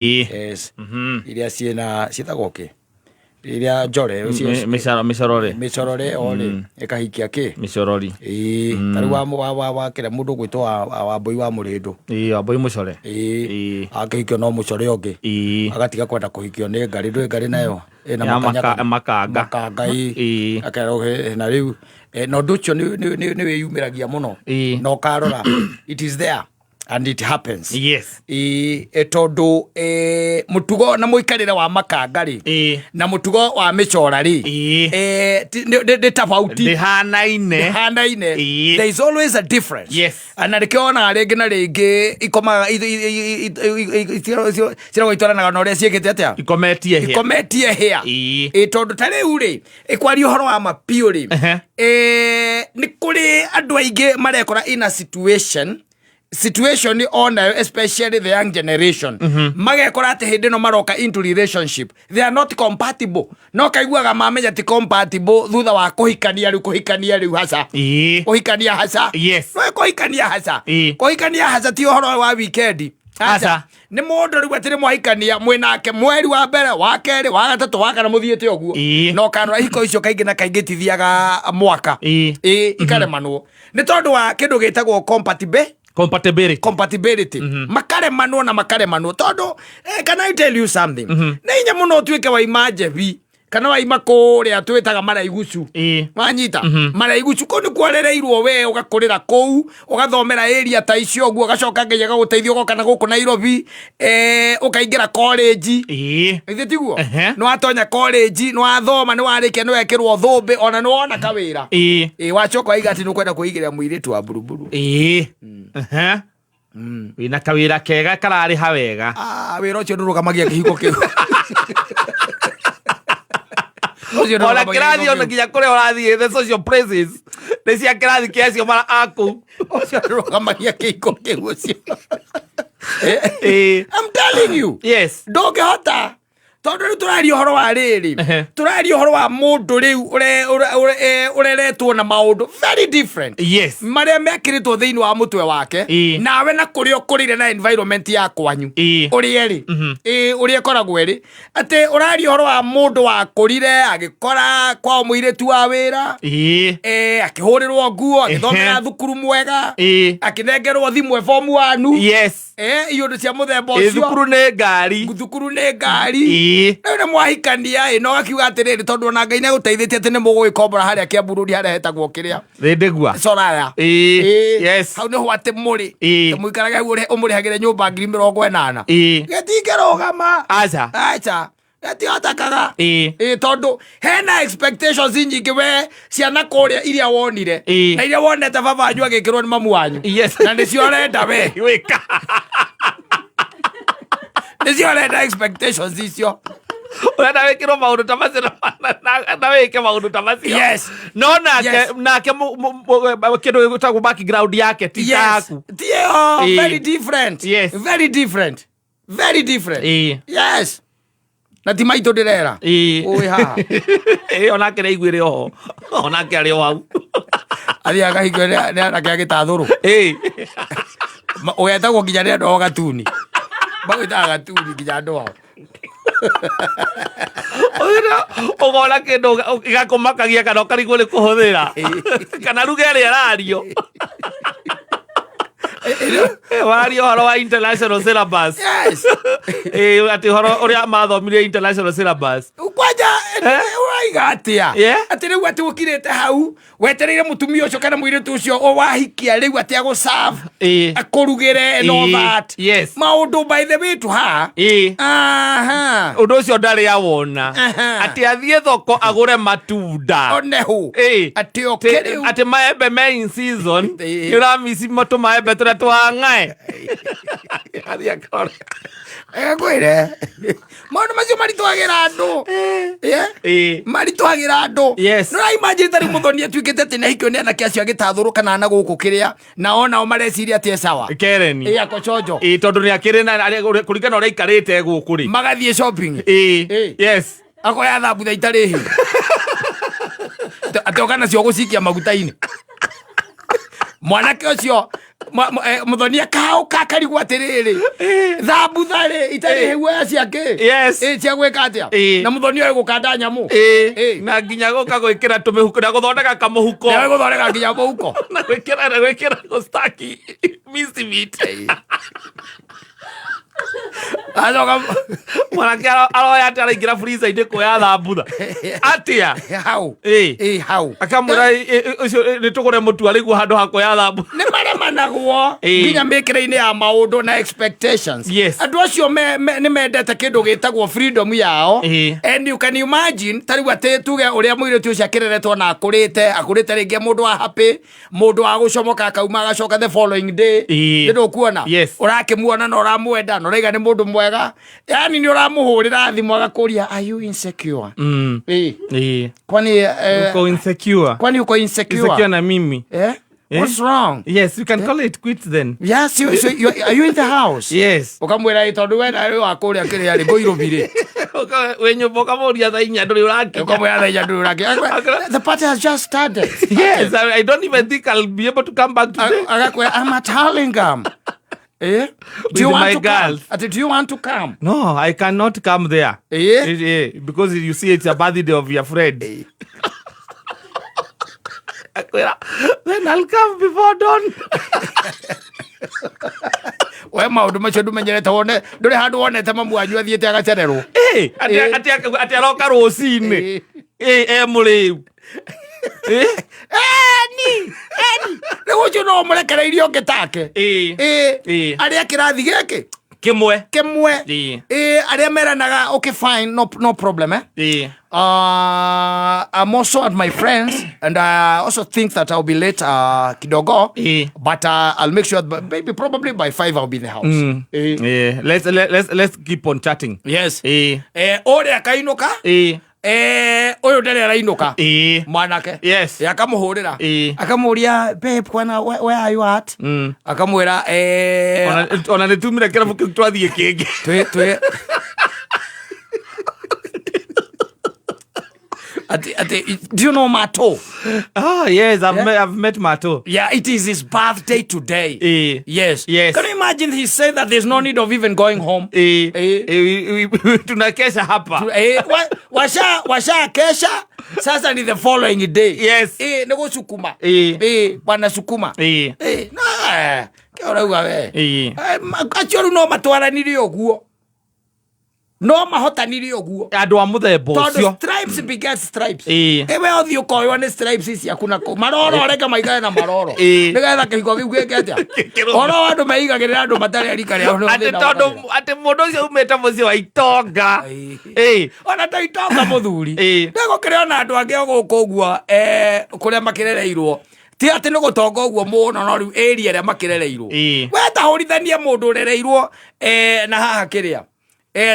Yes. Iria ciĩna ciĩtagwo kĩ, iria njore? Mĩcorore. Mĩcorore o rĩ, ĩkahikia kĩ? Mĩcorori. Ĩĩ, ta rĩu wa kĩrĩa mũndũ ũgwĩtwo wa Wambũi wa Mũrĩndũ. Ĩĩ, Wambũi mũcore. Ĩĩ. Akĩhikio no mũcore ũngĩ. Agatiga kwenda kũhikio nĩ ngarĩ, ndũĩ ngarĩ nayo ĩna Ya makanga. Makanga. Makanga, ĩĩ. Akerwo na rĩu na ũndũ ũcio nĩ wĩyumĩragia mũno. Na ũkarora, it is there and it happens. Ĩĩ, tondũ mũtugo na mũikarĩre wa makanga rĩ na mũtugo wa mĩcora rĩ, nĩ tofauti. Ndĩhanaine. Hanaine. There is always a difference. Na nĩkĩo wonaga rĩngĩ na rĩngĩ ikomaga ciragwo itwaranaga na ũrĩa ciĩkĩte atĩa? Ikometie hĩa. Ikometie hĩa. Ĩ, tondũ ta rĩu rĩ, ĩkwaria ũhoro wa mapiũ rĩ, nĩ kũrĩ andũ aingĩ marekora in a situation onayo, especially the young generation, magekora atĩ hĩndĩ ĩno maroka into relationship, they are not compatible, no kaiguaga mamenya ti compatible thutha wa kũhikania rĩu, kũhikania rĩu haca. Kũhikania haca. No kũhikania haca. Kũhikania haca ti ũhoro wa weekend. Aca. Nĩ mũndũ rĩu atĩ nĩ mwahikania, mwĩnake mweri wa mbere, wa kerĩ, wa gatatũ, wa kana, mũthiĩte ũguo. Na ũkanora ihiko icio kaingĩ na kaingĩ itithiaga mwaka. Ĩĩ, ikaremanwo nĩ tondũ wa kĩndũ gĩtagwo compatible Compatibility. Compatibility. Makaremanwo na makaremanwo tondũ can I tell you something? Nĩ hinya mũno ũtuĩke waima njebi kana waima kũrĩa twĩtaga maraigucu. Wanyita maraigucu kũu nĩ kuorereirwo we, ũgakũrĩra kũu, ũgathomera area ta icio ũguo, ũgacoka Ngai agagũteithia ũgoka na gũkũ Nairobi, ũkaingĩra college. Githĩ tiguo? Ehe. Nĩ watonya college, nĩ wathoma, nĩ warĩkia, nĩ wekĩrwo thũmbĩ, ona nĩ wona kawĩra. Ĩ, wacoka waiga atĩ nĩ ũkwenda kwĩigĩra mũirĩtu wa buruburu. Ĩĩ. Ehe. Wĩna kawĩra kega kararĩha wega. Ah, wĩra ũcio ndũrũgamagia kĩhiko kĩu. Ũcio ona ndũrũgamagia kĩrathi kĩhiko ona kĩu. Nginya kũrĩa ũrathiĩ, the social places nĩ cia kĩrathi kĩa acio mara akũu. Ũcio ndũrũgamagia kĩhiko kĩu ũcio. I'm telling you. Ndũngĩhota, tondũ rĩu tũraria ũhoro wa rĩrĩ, tũraria ũhoro wa mũndũ rĩu ũreretwo na maũndũ very different marĩa mekĩrĩtwo thĩinĩ wa mũtwe wake nawe na kũrĩa ũkũrĩire na environment ya kwanyu ũrĩa ĩrĩ. Ĩĩ, ũrĩa ĩkoragwo ĩrĩ atĩ ũraria ũhoro wa mũndũ wakũrire agĩkora kwao mũirĩtu wa wĩra, akĩhũrĩrwo nguo, agĩthomera thukuru mwega, akĩnengerwo thimũ e form one. Iũndũ cia mũthemba ũcio. Thukuru nĩ ngari. Thukuru nĩ ngari. Rĩu nĩ mwahikania ĩ, na ũgakiuga atĩrĩrĩ, tondũ ona Ngai nĩ agũteithĩtie atĩ nĩ mũgũgĩkombora harĩa Kiambu Road, harĩa hetagwo kĩrĩa? Rĩndĩgua. Soraya. Hau nĩho atĩ mũrĩ. Mũikarage hau, ũmũrĩhagĩre nyũmba 80,000. Gĩtingĩrũgama. Aca. Aca, gĩtihotekaga. Ĩ, tondũ hena expectations nyingĩ we ciana kũrĩa iria wonire na iria wonete baba wanyu agĩkĩrwo nĩ mamu wanyu na nĩcio ũrenda we. Wĩka. Nĩcio ũrenda, expectations icio. Ũrenda wĩkĩrwo maũndũ ta macio na wĩke maũndũ ta macio. No nake nake kĩndũ gĩgwĩtagwo background yake ti taku. Ti ĩyo. Very different. Very different, very different. Yes, na ti maitũ ndĩrera. Ũĩ haha. Ĩĩ, onake nĩ aiguĩre oho, onake arĩ o hau. Athiĩ akahikio nĩ anake agĩtathũrũ. Ũgetagwo nginya nĩ andũ ao gatuni, magwĩtaga gatuni nginya andũ ao. Ũkona kĩndũ gĩgakũmakagia kana ũkarigwo nĩ kũhũthĩra kana ruga ĩrĩa ĩrario. Waria ũhoro wa international syllabus. Atĩ ũhoro ũrĩa mathomire international syllabus. Kwanja ũraiga atĩa? Atĩ rĩu atĩ ũkirĩte hau wetereire mũtumia ũcio kana mũirĩtu ũcio o wahikia rĩu atĩ agũserve, akũrugĩre and all that. Maũndũ, by the way, tu ha. Aha. Ũndũ ũcio ndarĩ awona. Atĩ athiĩ thoko agũre matunda. Onehu. Atĩ oke rĩu. Atĩ maembe me in season. Nĩ ũramici tũmaembe tũrĩa twang'ae. Athiĩ akore. Ngwĩre maũndũ macio maritũhagĩra andũ. Yeah? Maritũhagĩra andũ. Nĩ ũraimagine ta rĩu mũthoni atuĩkĩte atĩ nĩ ahikio nĩ anake acio agĩtathũrũ kana na gũkũ kĩrĩa, na onao mareciria atĩ e sawa. Kereni. Ĩ, akoconjo. Ĩĩ, tondũ nĩ akĩrĩ na kũringana ũrĩa aikarĩte gũkũ rĩ. Magathiĩ shopping. Akoya thambutha itarĩ hĩu, atĩ oka nacio gũcikia maguta-inĩ mwanake ũcio. Muthoni akahauka akarigwo atiriri, thambutha rĩ itarĩ hĩu ciake? Yes. Ĩ cia gwĩka atĩa? Ĩ. Na muthoni oĩ gũkanda nyamũ. Ĩ. Na nginya gũka gwĩkĩra tũmĩhuko na gũthondeka kamũhuko. Na gũthondeka nginya mũhuko. Na gwĩkĩra gũstaki mincemeat. Acoka mwanake aroya atĩ araingĩra freezer-inĩ kuoya thambutha atĩa? Hau. Ĩ. Ĩ hau. Akamwĩra, "Ĩ, ĩ, ũcio nĩ tũgũre mũtu arĩguo handũ ha kuoya thambutha." Nĩ maremanagwo Ĩ. nginya mĩkĩre-inĩ ya maũndũ na expectations. Andũ acio nĩ mendete kĩndũ gĩtagwo freedom yao. And you can imagine ta rĩu atĩ tuge ũrĩa mũirĩtu ũcio akĩreretwo na akũrĩte rĩngĩ mũndũ wa happy, mũndũ wa gũcomoka akauma agacoka the following day. Nĩ ndũkuona? Yes. Ũrakĩmuona na ũramwenda na ũraiga nĩ mũndũ mwega, yani nĩ ũramũhũrĩra thimũ agakũria, "Are you insecure?" Ĩ. Kwani Uko insecure? Kwani uko insecure? Insecure na mimi? Eh? Eh? What's wrong? Yes, you can call it quits then. Yes, so are you in the house? Yes. Ukamwĩra, "Ĩ, tondũ we nawe wa kũrĩa kĩrĩa rĩ ngũirũbi rĩ." Wĩ nyũmba ũkamũria thaa 4 ndũrĩ ũrakinya. Ukamwĩra thaa 4 ndũrĩ ũrakinya. "The party has just started." Yes, I don't even think I'll be able to come back today. Agakwĩra, "I'm at Hurlingham." Eh? "Do you With want my to come?" girls. Ati, "Do you want to come?" No, I cannot come there. Eh? Because you see it's a birthday of your friend. Akwĩra, "Then I'll come before dawn." We maũndũ macio ndũmenyerete, wone ndũrĩ handũ wonete mamu wanyu athiĩte agacererwo. Atĩ aroka rũcinĩ. E mũrĩu. Eni eni rĩu ũcio no ũmũrekereirie ũngĩ take. Arĩa kĩrathi gĩkĩ Kĩmwe. Kĩmwe. Arĩa meranaga, "Okay, fine, no problem, eh? I'm also at my friends and I also think that I'll be late kidogo, but I'll make sure that maybe probably by 5 I'll be in the house." Let's keep on chatting. Yes. Ũrĩa akainũka. Ũyũ ndarĩ arainũka. Mwanake. Akamũhũrĩra. Akamũria, "Babe, kwana where are you at?" Akamwĩra, Ona nĩ tumire kĩrabu kĩu twathiĩ kĩngĩ. Twĩ ati, "Do you know Mato?" Ah, yes, I've met Mato. Yeah, it is his birthday today. Yes. Can you imagine, he said that there's no need of even going home. Tunakesha hapa. Washa kesha sasa ni the following day. Nĩ gũcukuma. Wanasukuma. Na kĩ ũrauga we? Acio rĩu no matwaranire ũguo, no mahotanire ũguo. Andũ a mũthemba Tondũ ũcio. stripes beget stripes. Ĩĩ. We ũthiĩ ũkoywo nĩ stripes ciaku na kũu maroro, reke maikare na maroro, nĩgetha kĩhiko kĩu gĩke atĩa? Kĩrũme. Oro andũ meigagĩrĩra andũ matarĩ a rika rĩao nĩo Atĩ thĩna tondũ ũkagĩra. atĩ mũndũ ũcio umĩte mũciĩ wa itonga. Ona ta itonga mũthuri, nĩgũkĩrĩ ona andũ angĩ o gũkũ ũguo, kũrĩa makĩrereirwo ti atĩ nĩ gũtonga ũguo mũno, no rĩu area ĩrĩa makĩrereirwo. We tahũrithanie mũndũ ũrereirwo na haha kĩrĩa,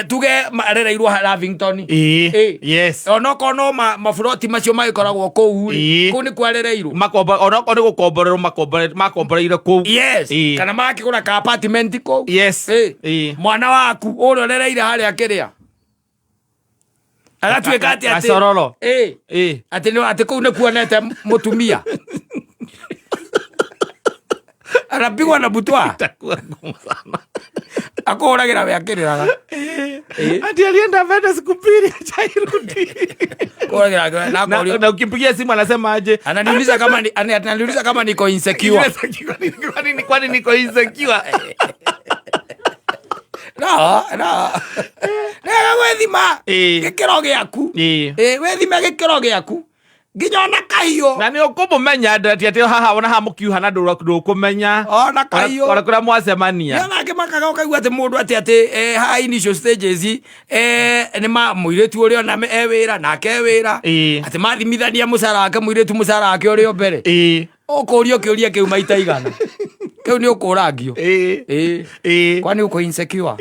tuge arereirwo Lavington. Onokorwo no maburoti macio magĩkoragwo kũu rĩ, kũu nĩkuo arereirwo. Makomba onokorwo nĩ gũkomborerwo makomboreire kũu. Yes. Kana makĩgũra ka apartment kũu. Mwana waku ũrĩa ũrereire harĩa kĩrĩa agatuĩka atĩ Gacororo. Atĩ atĩ kũu nĩkuonete mũtumia anapigwa na butwa. Itakuwa ngumu sana. Akũhũragĩra we akĩrĩraga. Ati alienda Venice siku mbili hajairudi. Kũhũragĩra na akorio. Na ukimpigia simu anasema aje? Ananiuliza kama niko insecure. Kwani niko insecure? No, nega gwĩthima gĩkĩro gĩaku. Wĩthime gĩkĩro gĩaku nginya ona kahiũ. Na nĩ ũkũmũmenya atĩ haha ona haha mũkiuhana ndũkũmenya. Ona kahiũ. Ona kũrĩa mwacemania. Nĩ ona makaga ũkaigua atĩ mũndũ atĩ haha initial stages, nĩ ma mũirĩtu ũrĩa ona e wĩra nake e wĩra, atĩ mathimithania mũcara wake, mũirĩtu mũcara wake ũrĩ o mbere. Ũkũrio kĩũria kĩu maita igana kĩu nĩ ũkũrangio. Kwani uko insecure?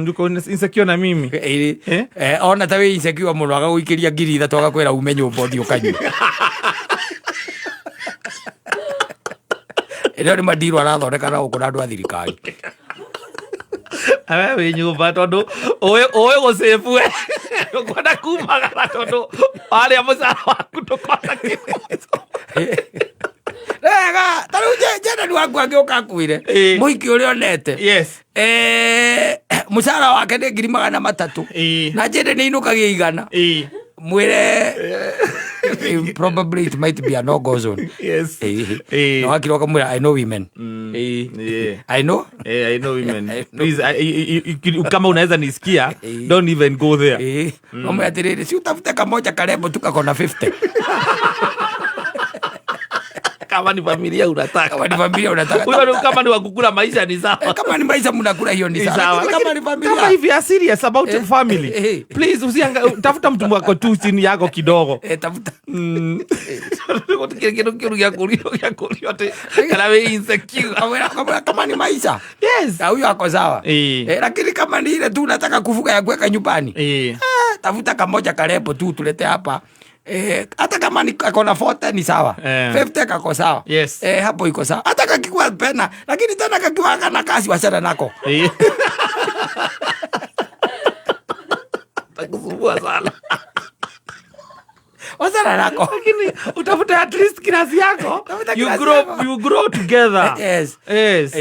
Uko insecure na mimi? Ĩĩ. Ona ta wĩ insecure mũno agagũikĩria 3,000 agakwĩra ume nyũmba ũthiĩ ũkanyue. Ĩno nĩ mandirũ arathondeka na gũkũ na andũ a thirikari. Awe wĩ nyũmba tondũ ũĩ gũcĩbu we ndũkwenda kumagara tondũ warĩa mũcara waku ndũkona kĩmoco. Wega, ta rĩu Jenani waku angĩũka akwĩre mũhiki ũrĩa onete mũcara wake nĩ 300,000 na Jane nĩ inũkagia 100, mwĩre probably it might be a no go zone. No wakira ũkamwĩra, "I know women." I know. I know women. Please, kama unaweza nisikia, don't even go there. Mamwe atĩrĩrĩ, si utafute kamoja karembo tu kako na 50. Kama ni familia unataka. Kama ni familia unataka. Huyo ni kama ni wa kukula maisha ni sawa. Kama ni maisha mnakula hiyo ni sawa. Sawa. Lakini kama ni familia. Kama if you are serious about your family, please usianga tafuta mtu wako tu chini yako kidogo. Tafuta. Kile kitu kitu gya kulio gya kulio ati kana we insecure. Kama, kama ni maisha. Yes. Na huyo ako sawa. Lakini kama ni ile tu unataka kufuga ya kuweka nyumbani. Tafuta kamoja karembo tu tulete hapa. Hata kama ni kako na 40 ni sawa. 50 kako sawa. Hapo iko sawa. Hata kakikuwa pena, lakini tena kakiwa kana kazi wachana nako. Takusumbua sana. Wachana nako. Lakini utafute at least kirasi yako. Tafuta You kirasi grow, yako. you grow together. Yes. Yes.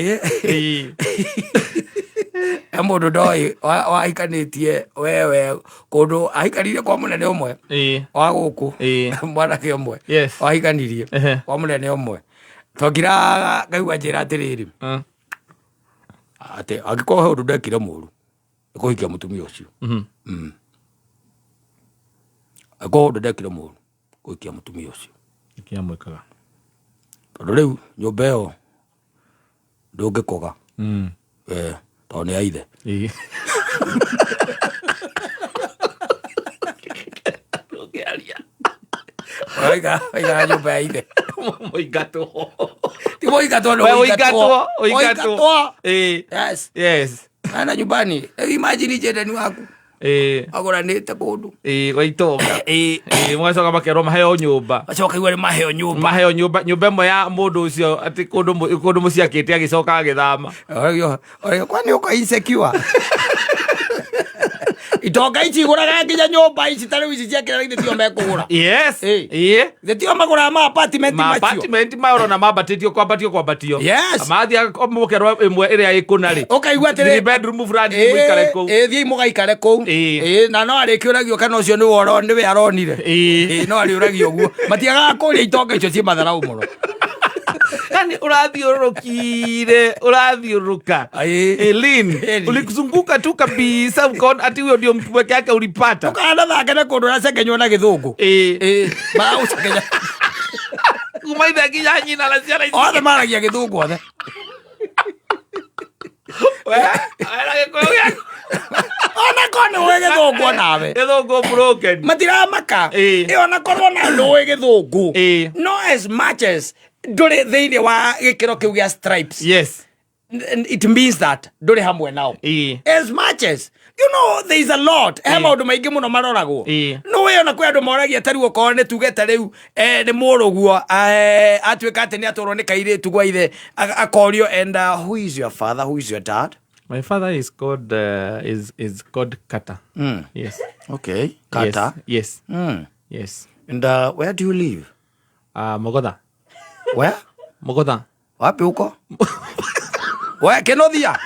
Mũndũ ndoĩ wahikanĩtie wewe kũndũ ahikanirie kwa mũnene ũmwe wa gũkũ. Mwanake ũmwe wahikanirie kwa mũnene ũmwe tokira ngaigua njĩra atĩrĩrĩ, atĩ angĩkorwo he ũndũ ndekire mũru nĩ kũhikia mũtumia ũcio. Angĩkorwo he ũndũ ndekire mũru kũhikia mũtumia ũcio. Nĩkĩ amwĩkaga? Tondũ rĩu nyũmba ĩyo ndũngĩkoga. Tondũ nĩ ya ithe. Ndũngĩaria. Oiga nyũmba ya ithe. Mũingatwo. Ti mũingatwo, nĩ We ũingatwo. ũingatwo, ũingatwo. Ũingatwo. Yes. Yes. Na nyumbani, imagine Jane waku. Agũranĩte kũndũ. Gwa itonga. Mũgacoka makerwo maheo nyũmba. Macoka igua nĩ maheo nyũmba. Maheo nyũmba, nyũmba ĩmwe ya mũndũ ũcio atĩ kũndũ mũciakĩte agĩcoka agĩthama. Orio, kwani uko insecure? Itonga ici igũraga nginya nyũmba ici ta rĩu ici cia kĩrĩa githĩ tio mekũgũra. Yes. Githĩ tio magũraga ma apartment Ma macio? apartment maũrona mambatĩtio kwambatio kwambatio. Yes. Mathiĩ mũkerwo ĩmwe ĩrĩa ĩkũna rĩ. Ũkaigua atĩrĩ, Three bedroom flat mũikare kũu. Thiĩi mũgaikare kũu. Na no arĩkĩũragio kana ũcio nĩwe aronire. No arĩũragio ũguo. Matiagaga kũrĩa itonga icio ciĩ matharaũ mũno. Yani urathiũrũrũkire, ũrathiũrũrũka. Lynn, ulikuzunguka tu kabisa ukaona ati huyo ndio mtu peke yake ulipata. Ũkahana thake na kũndũ ũracekenywo na gĩthũngũ. Maragũcekenya. Kuma ithe nginya nyina na ciana ici. Othe maragia gĩthũngũ othe. We, wena gĩkũyũ gĩaku. Ona korwo nĩ ũĩ gĩthũngũ onawe. Gĩthũngũ broken. Matiramaka. Ona korwo na nĩ ũĩ gĩthũngũ. No as much as ndũrĩ thĩinĩ wa gĩkĩro kĩu gĩa stripes. Yes. It means that ndũrĩ hamwe nao. As much as you know there is a lot. He maũndũ maingĩ mũno maroragwo. No we ona kwĩ andũ moragia ta rĩu okorwo nĩ tuge ta rĩu, nĩ mũrũguo, atuĩka atĩ nĩ atwarwo nĩ kairĩtu gwa ithe, akorio, and who is your father, who is your dad? My father is called Kata. Yes. Okay. Kata. Yes. Yes. Yes. And where do you live? Mogotha. Where? Mogotha. Wapi huko? Where, Kenothia?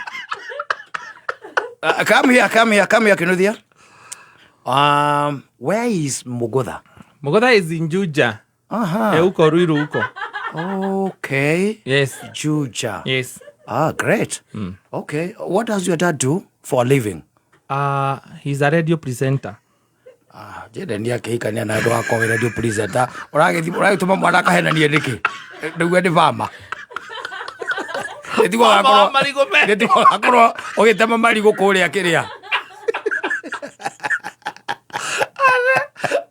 Come here, come here, come here, Kenothia. Where is Mogotha? Mogotha is in Juja. Huko Ruiru huko. Okay. Yes. Juja. Yes. Great. Okay. What does your dad do for a living? He's a radio presenter. Jende ni akĩhikania na andũ akwa wĩ radio presenter. Ũragĩtũma mwana akahenanie nĩkĩ? Nĩguo nĩ bama. Nĩtiguo Mama agakorwo wa marigũ me. Nĩtiguo agakorwo ũgĩtema marigũ kũrĩa kĩrĩa.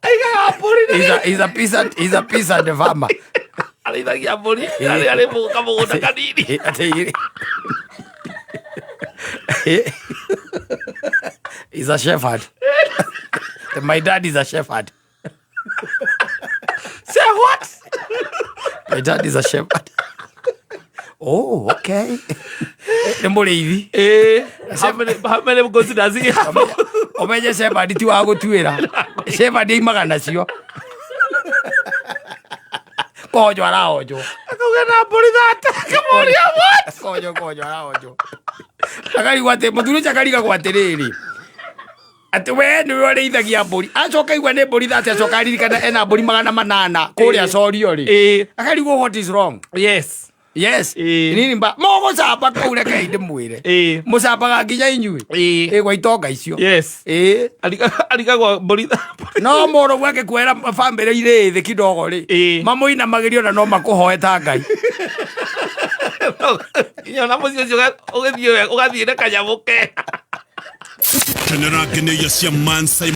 Aigaga mbũri nĩ He's a peasant farmer. Arĩithagia mbũri, arĩ kamũgũnda kanini. Atĩ He's a shepherd. My dad is a shepherd. Say what? My dad is a shepherd. Oh, okay. Nĩ mũrĩithi. How many goats does he have? Ũmenye shepherd ti wa gũtuĩra. Shepherd aimaga nacio. Kũhonjwo arahonjwo. Akauga na mbũri thate, akamũria what? Kũhonjwo, kũhonjwo arahonjwo. Akarigwo atĩ mũthuri ũcio akarigagwo atĩrĩrĩ, atĩ we nĩwe ũrĩithagia mbũri, acoka igua nĩ mbũri 30, acoka aririkana ena mbũri 800 kũrĩa corio rĩ, akarigwo what is wrong. Yes. Nini mba mũgũcamba kũu, rekei ndĩmwĩre, mũcambaga nginya inyuĩ. Ĩ gwa itonga icio. Ĩ. Arigagwo mbũri. No mũrũ gwake kwera bamĩrĩ irĩ thĩ kidogo rĩ, mamũinamagĩrio na no makũhoe ta Ngai. Nginya ona mũciĩ ũcio ũgĩthiĩ wega, ũgathiĩ na kanyamũ kega. Kenera ngenyeia cia Mansai.